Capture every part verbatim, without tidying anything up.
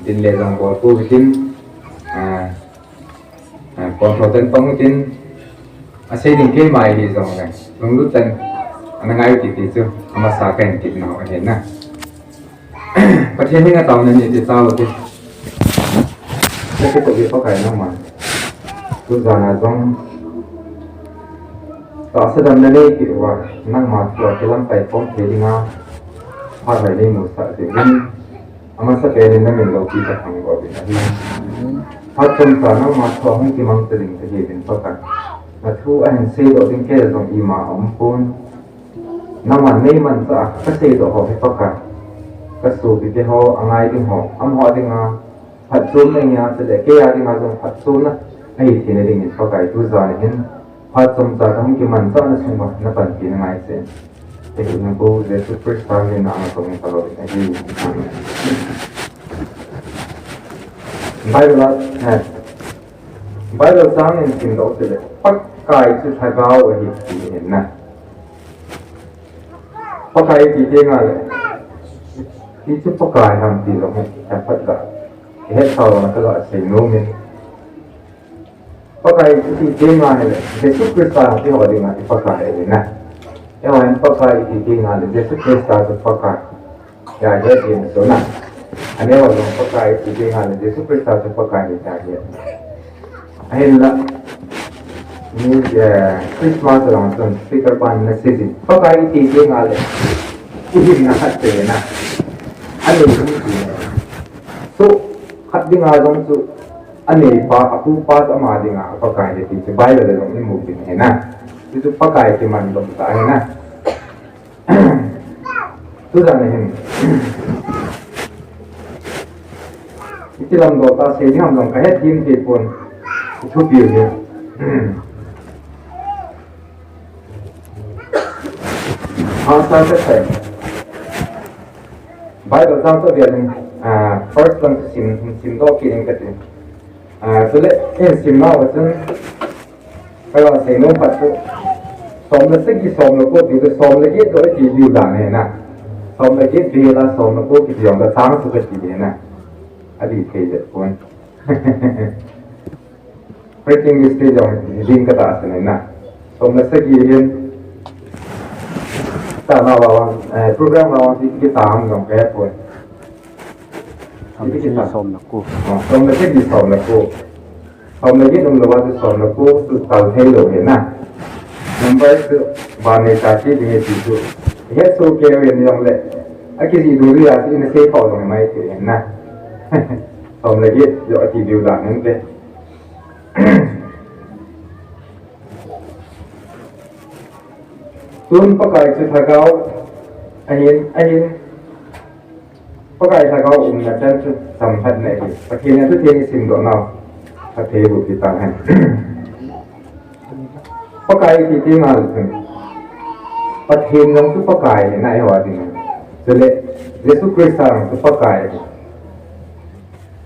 Tin le jong bol pou tin, ah, ah, kon tho ten pang tin, asei ding keima hi jong le, lunglut ten, ana ngai u titi chu, amasa kahin ti nau ahi na. Pathen henga taona nei ti tau te. Ka kitoh hi Pakai nangman. Tujan a jong tahsa damna neipeh uva, nangma thua kilamkai khom thei dinga, phat lhai neimusah jeh in, amasapen in namin loupi kathangvah uvin ahi. Phat chomcha nangma thua hung kimangcha ding kahiuvin Pakai. Nathu ahin seidoh ding kei jong ima aumpon. Nangman neimanchah a kaseidoh ho hi Pakai, kasopite ho, angai ding ho, amaho dinga phatchomna ahi a, chule kei a dinga jong phatchomna ahi theina dingin Pakai tujan hin phat chomcha kahung kimanchahna sunguva napanpina ngaisah in, ka hinna Pu Jesu Christa mina katong in kalouvin ahi. Amen. Bible a, eh, Bible chang in simdoh chule, Pakai chu Lhagao ahi ti ahi na. Pakai ti tengle, hichu Pakai ham ti jong hi, aphat ga, ihet sao jong kaga seinom in. Pakai ti tengle, Jesu Christa ti ho dinga i Pakai ahi na. Eiho hin Pakai ti tengle, Jesu Christa chu Pakai. Ahi, ahi, ahi, so na. Aneo jong Pakai ti tengle, Jesu Christa chu Pakai ahi, ahi. Ahinla, ni, eh, Christmas a jong chun speaker pan message in, Pakai ti tengle, i hinna khat te na. Anei hung ti na. So, khat dinga jong chu, aneipa, apupa chu ama dinga, Pakai ahi ti chu Bible a jong imu kit ahi na. Hichu Pakai kimandoh tah ahi na. Tujan a hin, iti lamdoh tah sei ding ham jong kahet thei pon, thupi u hi. Hahsa kasei. Bible chang chu avel in, ah, first lang chu sim, simdoh kit ing kati. Ah, chule, in simnauva chun, Kaga seinom khat chu, som le sagi, som le ko ti chu, som le get joh iti diu dan ahi na. Som le get vel a som le ko kiti jong le chang chu kati ahi na. Adih thei jep pon. Preaching mistake jong hi ding katahsan ahi na. Som le sagi hin, tana vang, eh, program vang ti kita ham jong kahe pon. Som le sagi, som le ko. Ah, som le sagi, som le ko. Som le get umlouva chu som le ko chu tal theilou ahi na. Number chu vannoi cha che ding ahi ti chu ihet soh kei uvin jongle, akijih dungjui a chu ina sei khom jong mai thei ahi na. Som le get joh ati diu dan ahin te. Tun Pakai chu Lhagao ahin, ahin, Pakai Lhagao umna chan chu chomkhat na ahi. Pathen a thutheng isimdoh nau, phatthei boh kit tahen. Pakai iti teng le chun, Pathen jong chu Pakai ahi na, eiho a ding. Chule, Jesu Christa jong chu Pakai ahi.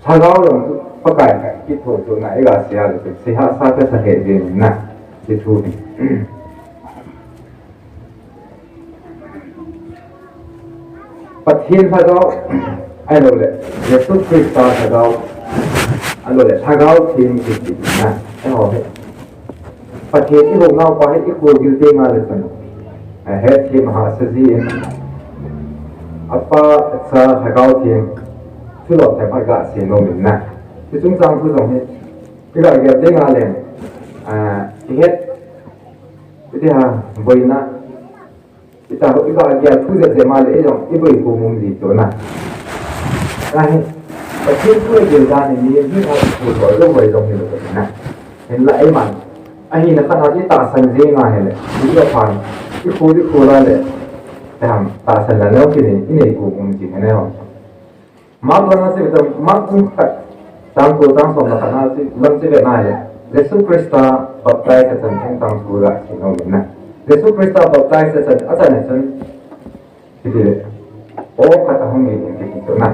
Lhagao jong chu Pakai ahi, kiti chu na, iga sei a le chun, sei hahsa kasa hih jeng in na, ti thu hi. Pathen Lhagao, ahilouleh, Jesu Christa Lhagao, ahilouleh, Lhagao Theng kiti na, eiho hi. Pathen ihou naupa hi ikhohgil teng le chun, ahetthem hahsa jin, Apa, Cha, Lhagao Theng, thilou thei phat ga sei nom in na. Hiche chungchang thu jong hi, iga gel teng le, ah, ihet, iti ham, boina, Ita, iga gel thu jep jep ma le, ijong, iboi pu mum ji chu na. Ahi, Pathen thu igel dan hi, mi, mi khat thu loi lou, loi lou hilou na. Hinla eiman, ahina khat a itahsan jeng ahile, iga phan, ikhol, ikhol a le, tahsan la lou kit in, inei pu mum ji na. Mark langa chun, Mark bung khat, chang ko, chang som le khat na chu, lang chu ve na le. Jesu Christa baptize achan chungchang thu ga sei nom in na. Jesu Christa baptize achan, achan chun, kiti le, aw khat ahung in, kiti chu na.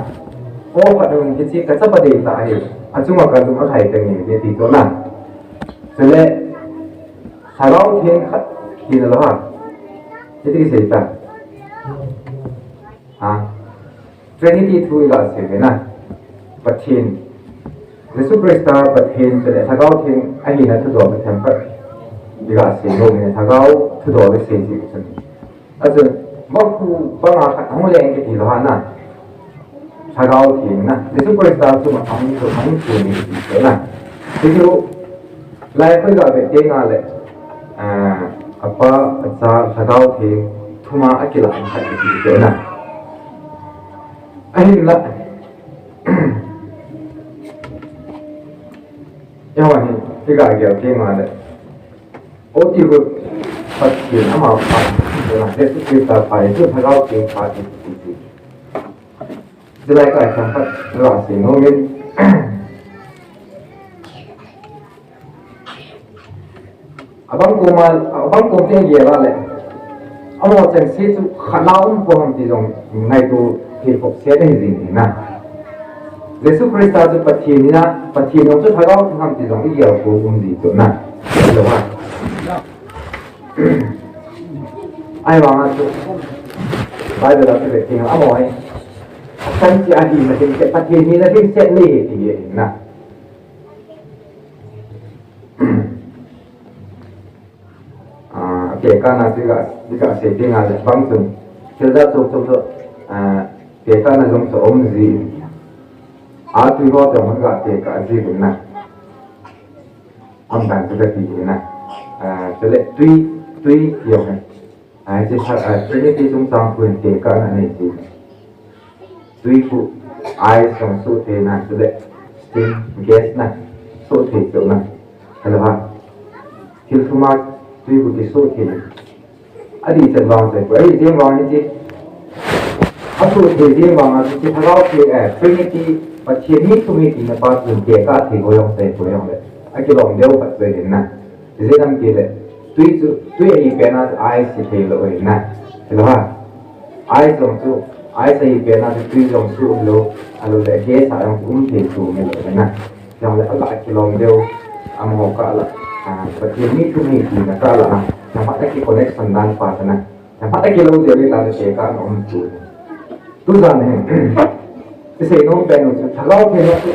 Aw khat ahung in, hiche ka chapa deitah ahi, achunga kalung alhai tange, kiti chu na. Chule, Lhagao Theng khat, tina lou ham. Kiti kisei ta. Ha? Trinity thu iga sei ve na. Pathen, Jesu Christa Pathen chule Lhagao Theng ahina thudoh chu themkhat iga sei nom in, Lhagao thudoh le sei ji chun. Achun, vakhu banga khat hung leng kiti lou ham na. Lhagao Theng na. Jesu Christa chu ma hung chu hung chu ni kiti lou na. Hichu, lai koi ga ve teng le, ah, Apa, Acha, Lhagao Theng, thuma akilah khat kiti lou na. Ahinla, Eiho hin, iga gel teng le. Oti hu Pathen ama pha, Jesu Christa pha, Jesu Lhagao Theng pha ti ti ti. Chulai ka themkhat la sei nom in. Abang koma, abang kom teng gel le. Amaho chengse chu khat na um poi ham ti jong ngaito thei khop se ahi jing in na. Jesu Christa chu Pathen ahi na, Pathen jong chu Lhagao Theng ham ti jong igel khom um ji chu na. Lou ham. Ahivanga chu Bible a kivet teng amaho hi. Pathen chu ahina ding, Pathen hina ding set nei ti ahi na. Ah, tekahna ti ga, ti ga sei teng le bang chun. Thil ja chom chom chu, ah, tekahna jong chu um ji. A tui ho te hon ga tekah ji na. Umdan chu kati na. Ah, chule tui, tui ti jong. Ah, hiche, ah, Trinity chungchang khu in tekahna nei ji. Tui khu ice jong soh thei na, chule steam gas na, soh thei cheh na. Hello ha. Thil thum a tui khu kisoh thei. Adih chet vang chu, ahi jeng vang hiche. Asoh thei jeng vang a chu, hiche Lhagao Theng, eh, Trinity, Pathen mi thum hi tina pa chun tekah thei ho jong sei ho jong le. Akilom deu khat chu ahi na. Ijeh inem itile, tui chu, tui ahi pen a chu ice hi thei lou ahi na. Hello ha. Ice jong chu, ice ahi pen a chu tui jong chu um lou, ahilou le gas a jong um thei chu um lou ahi na. Jong le ala kilom deu, amaho kah la, ah, Pathen mi thum ahi tina kah la, ah, jong phat a ki connection dan pha ta na. Jong phat a kilou deu le ta le tekah na um chu. Tujan hi, isei nom pen u chu, Lhagao Theng chu,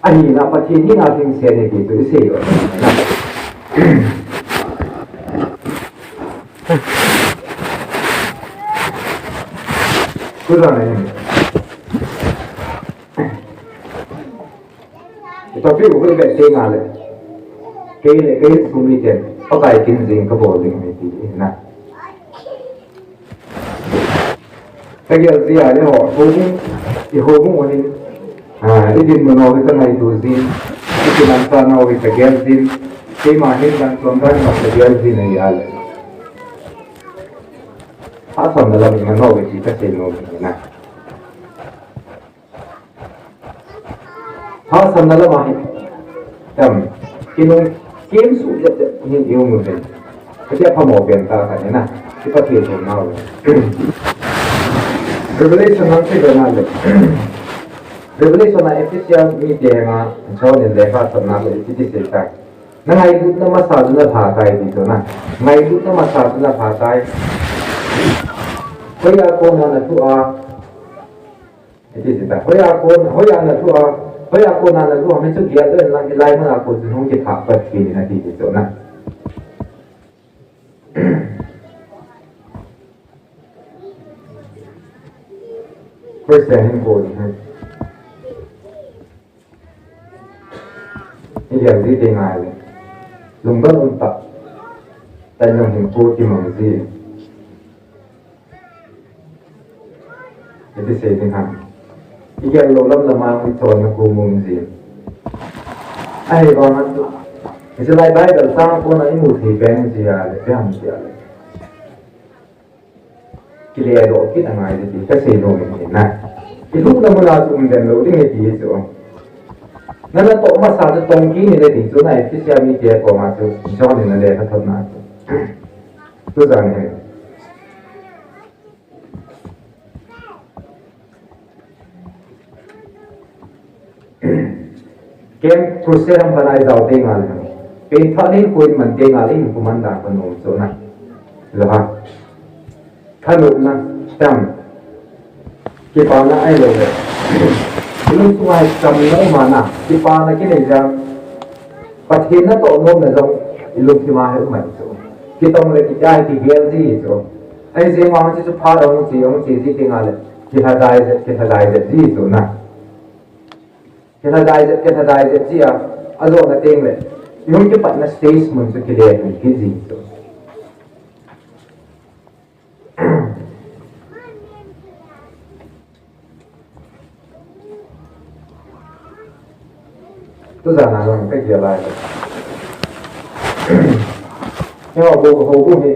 Ahina Pathen hina thengse ahi ti chu isei lou. Tujan ahi. Topic u ve teng le. Kei le kei sung miten Pakai kin jing kabol ding ahi ti na. Kagel jia, eiho, houbung, i houbung u hin, ah, i dinmun u hi kangaito jin, i kimanchah nau hi kagel jin, keima hin dan chom dan ma kagel jin ahi le. Hahsatna lam i man nau hi ti kasei nom ahi na. Hahsatna lam ahi. Tam. Kinung kem suh jep jep hin i um u hin. Kati a phamo pen ta kha ni na. Ki Pathen thum nau. Revelation lang se na le. Revelation a Ephesia mite henga John in lekha chapna le iti ti sei ta. Na ngailutna masa chu na lha tai ti chu na. Ngailutna masa chu na lha tai. Hoiya kona na thu a Iti ti ta, hoiya kon, hoiya na thu a, hoiya kona na thu a, mi chu gel doh in lang hilai mun a kon chu hung kithah pat kit in ati ti chu na. Christian hin kon hin. I gel ji teng le. Lungdon um tah. Tan jong hin kon kimang ji. Iti sei ding ham. I gel lou lam lam a i chonna khu mum jin. Ahivang a chu. Hiche lai Bible chang a kona i mu thei pen jia le, ipi ham jia le. Kile doh kit angai ti kasei nom in na. I lhunna mun a chu um den lou ding ahi ti chu. Na natoh masa chu tong kit in le ti chu na Ephesia mite koma chu John in alekha thotna chu. Tujan hi. Kem crusade ham khat a i jao teng le. Pen tha nei koi man teng le, in kuman da ka nom chu na. Lou ha. Thanopna, tam. Kipana ahilou le. Isunga hi chamna um a na, kipana kinei jeng. Pathen natoh nomna jong ilungthima hi um ahi chu. Kitong le kichai kigel ji chu. Ahijeh in vang chu phat ahung che, ahung che ji teng le, kilhadai jep, kilhadai jep ji chu na. Kilhadai jep, kilhadai jep ji a, ajona teng le, ihung kipatna stage mun chu kile hung kit ji chu. Tujan a jong kagel lai. Hiho, houbung hi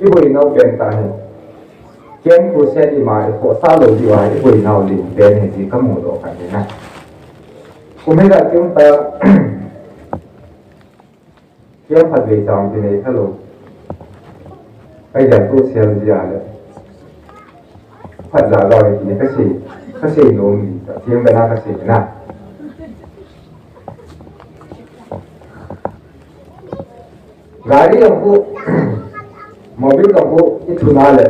iboinau pen tah ahi. Camp crusade ima ikhohsah lou diu a iboinau len pen ahi ti kamudoh khat ahi na. Kum hijat kium ta. Camp phat vei chang kinei khalou. Kagel to sel ji a le. Phat ja ja hi ti kasei, kasei nom ji ta. Camp bena kasei na. Gari jong khu, mobil jong khu, ithuna le.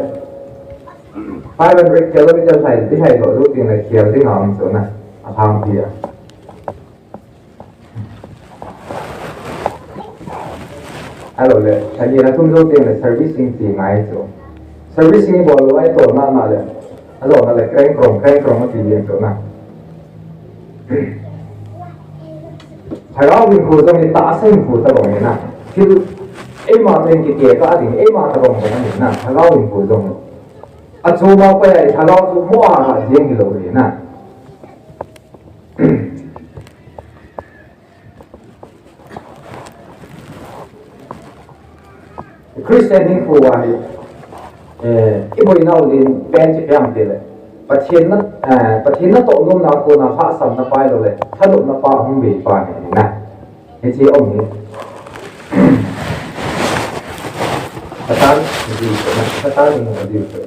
Five hundred kilometer hai, ti hai lo, lu ting le kial ding a um chu na. Alhangpi a. Ahilou le, ani na thum jou teng le servicing ti ngai chu. Servicing bol lou ahi tona na le. Ahilou na le, crank krong, crank krong ti jeng chu na. Lhagao hinkho jong hi tahsa hinkho tabang ahi na. Thil eima teng kiti kha ding, eima tabang bang ahi na. Lhagao hinkho jong hi. Achom a koi a lhagao chu mo a ha jeng hilou ahi na. Christian hinkho a hi, eh, iboinau len pen chu ipi ham itile, Pathen na, eh, Pathen natoh nomna kona lhahsamna pa ahilou le, thanopna pa ahung bei pa ahi na. Hiche um hi. Satan, hiche Satan, Satan in ajiu chu.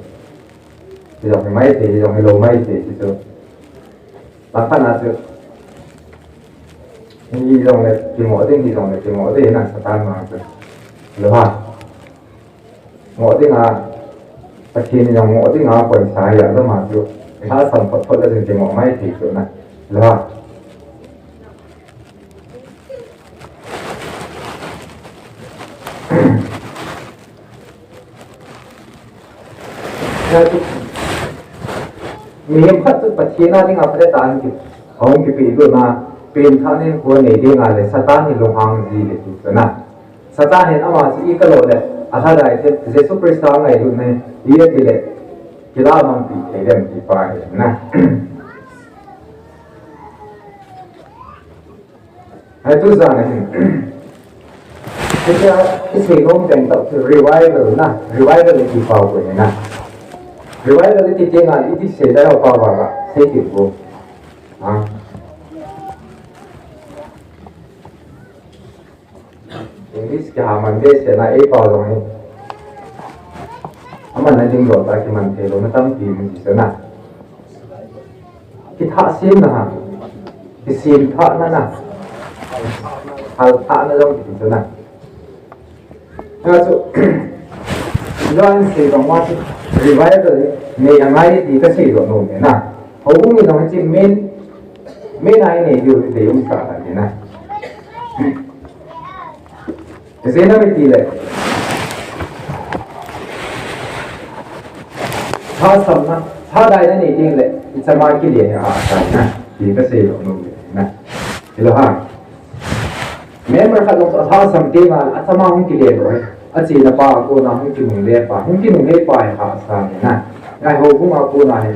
Hijong hi maithei, hijong hilou maithei, hichu. Langkhat na chu. Hijong le kimoh ding, hijong le kimoh ding na Satan ma chu. Lou ha. Ngoh ding a, Pathen in jong ngoh ding a poisa hi a lou ma chu. Lhahsam phot phot le chun kimoh maithei chu na. Lou ha. Mihem khat chu Pathen a dinga phatah a hung ki, ahung kipehlut na, pengthah hinkho nei dinga le Satan hi lunghang ji le ti chu na. Satan hin ama chu i kalo le, alhadai thei, Jesu Christa ngailutna hi, i ati le, kilamangpi thei dem ti pa hi na. Hai tujan ahin. Hitia, isei nom teng tah chu revival na, revival iti pau ko na. Revival iti teng a, iti sei da pau ba ba, sei ti ko. Ha. English kiha man be se na, ei pau jong hi. Aman na ding lou ta kiman thei lou na tampi um ji se na. Kithahsemna ha. Kisemthahna na. Halthahna jong kiti chu na. Hichu, Johan sei bang ma chu revival nei angai ti kasei lou nom e na. Houbung ni jong chu main, main a inei diu ti um sa ta ni na. Ijeh inem itile, lhahsamna, lhadaina nei teng le, ichama kile hi ahahsa na, ti kasei lou nom le na. Hilou ha. Member khat jong chu alhahsam teng le, achama hung kile lou hi. Achena pa a kona hung kinungle pa, hung kinungle pa hi ahahsa na. Ngai houbung a kona hi.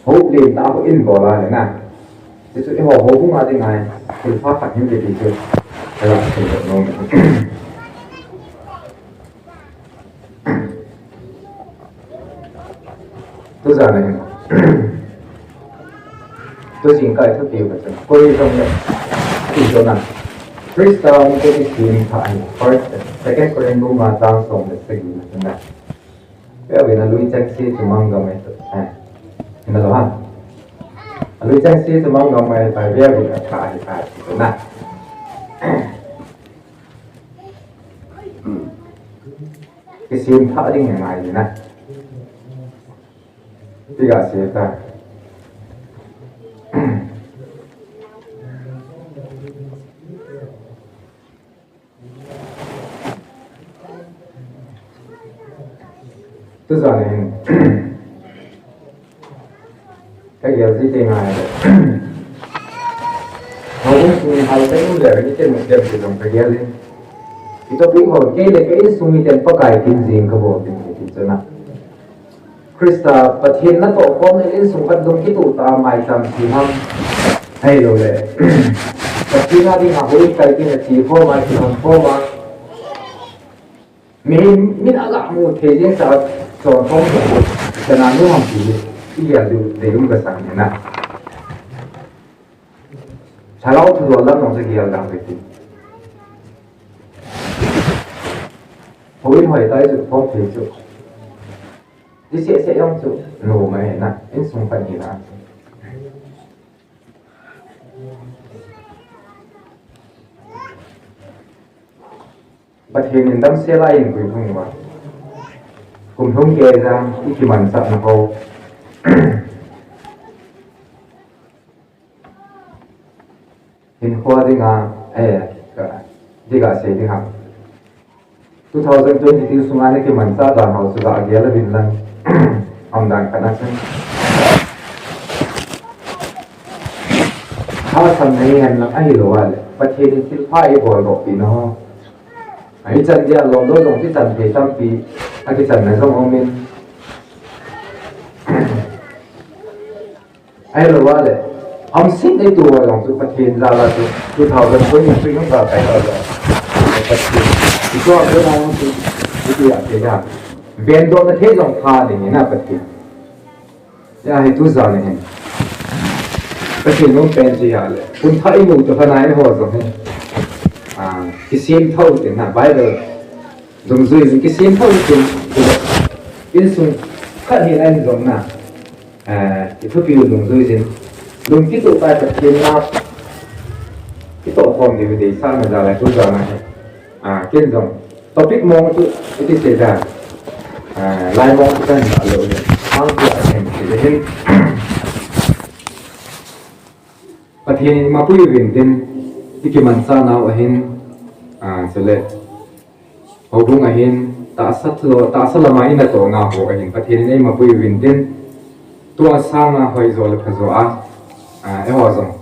Houlim tah houin bol a le na. Hichu eiho houbung a dinga hi, thilpha khat hung kiti chu. Kala thil nom. Tujan ahin. Tujing kai thupi ka chu. Koi jong le. Ti jong na. Christa hung kiti semthah hi. First, Second Corinth bung nga chang som le sagi na chu na. Veuvin, alui chengse chu mang gam ahi. Eh. Hina lou ha. Alui chengse chu mang gam ahi, veuvin, atha ahi, atha ahi, na. Kisemthah ding hi ngai na. Ti ga sei ta. Tuzan hin kagel ji teng ahi. Houbung sung hal teng le kiti mu dem ti jong kagel in. Ito pi ho kei le kei insung miten Pakai tin jing kabol tin ti chuna. Christa Pathen natoh khom le insung khat lung kituh tah a maicham ti ham. Ahilou le Pathen a dinga houin kai tin a chi khom a, chi khom khom a. Mihem min aga mu thei jeng sa chon khom khom. Kana nu ham ti. I gel diu dei um kasang hina. Lhagao thudol lam jong chu gel dang ve ti. Houin hoi tai chu khom thei chu. Ti seh seh jong chu nom ahi na, insung khat hina. Pathen in damsel a eipui lhung uva. Kum lhung kei jang i kimanchahna ho. Hinkho dinga, eh, ka, dinga sei dinga. Two thousand twenty-two sunga na kimanchah dan ho chu ga gel uvin lang. Umdan khat na chun. Hahsatna hi hen lang ahilou a le. Pathen in thilpha eibol doh pi na ho. Ahi chan dia lom doh jong kichan thei tampi. Akichan na jong um in. Ahilou a le, hamsatna i tu ho jong chu Pathen jal a chu two thousand twenty-three hung ga kai ta jong. Pathen. I tu a ko na jong chu, i tu a te ja. Vendohna thei jong pha ding hina Pathen. Ya hi tu jal hin. Pathen nom pen chi ya le. Kun tha i mu tu pha nai ho jong hin. Ah, kisem thou tin na Bible. Dungjui jin kisem thou tin. Insung khat hin a in jong na. Eh, i thupi u dungjui jin. Lung kituh tah Pathen na kitoh khom diu deisahna jal a tu jal ahi. Ah, ken jong. Topic mong chu iti sei da. Ah, lai mong chu kan na lo le. Ang chu a hem ti le hin. Pathen in eimapui uvin tin i kimanchah nau ahin. Ah, chule. Houbung ahin, tahsa lo, tahsa lama i natoh nau ho ahin, Pathen in eimapui uvin tin, tua sanga hoijo le phajo a, a, eiho jong,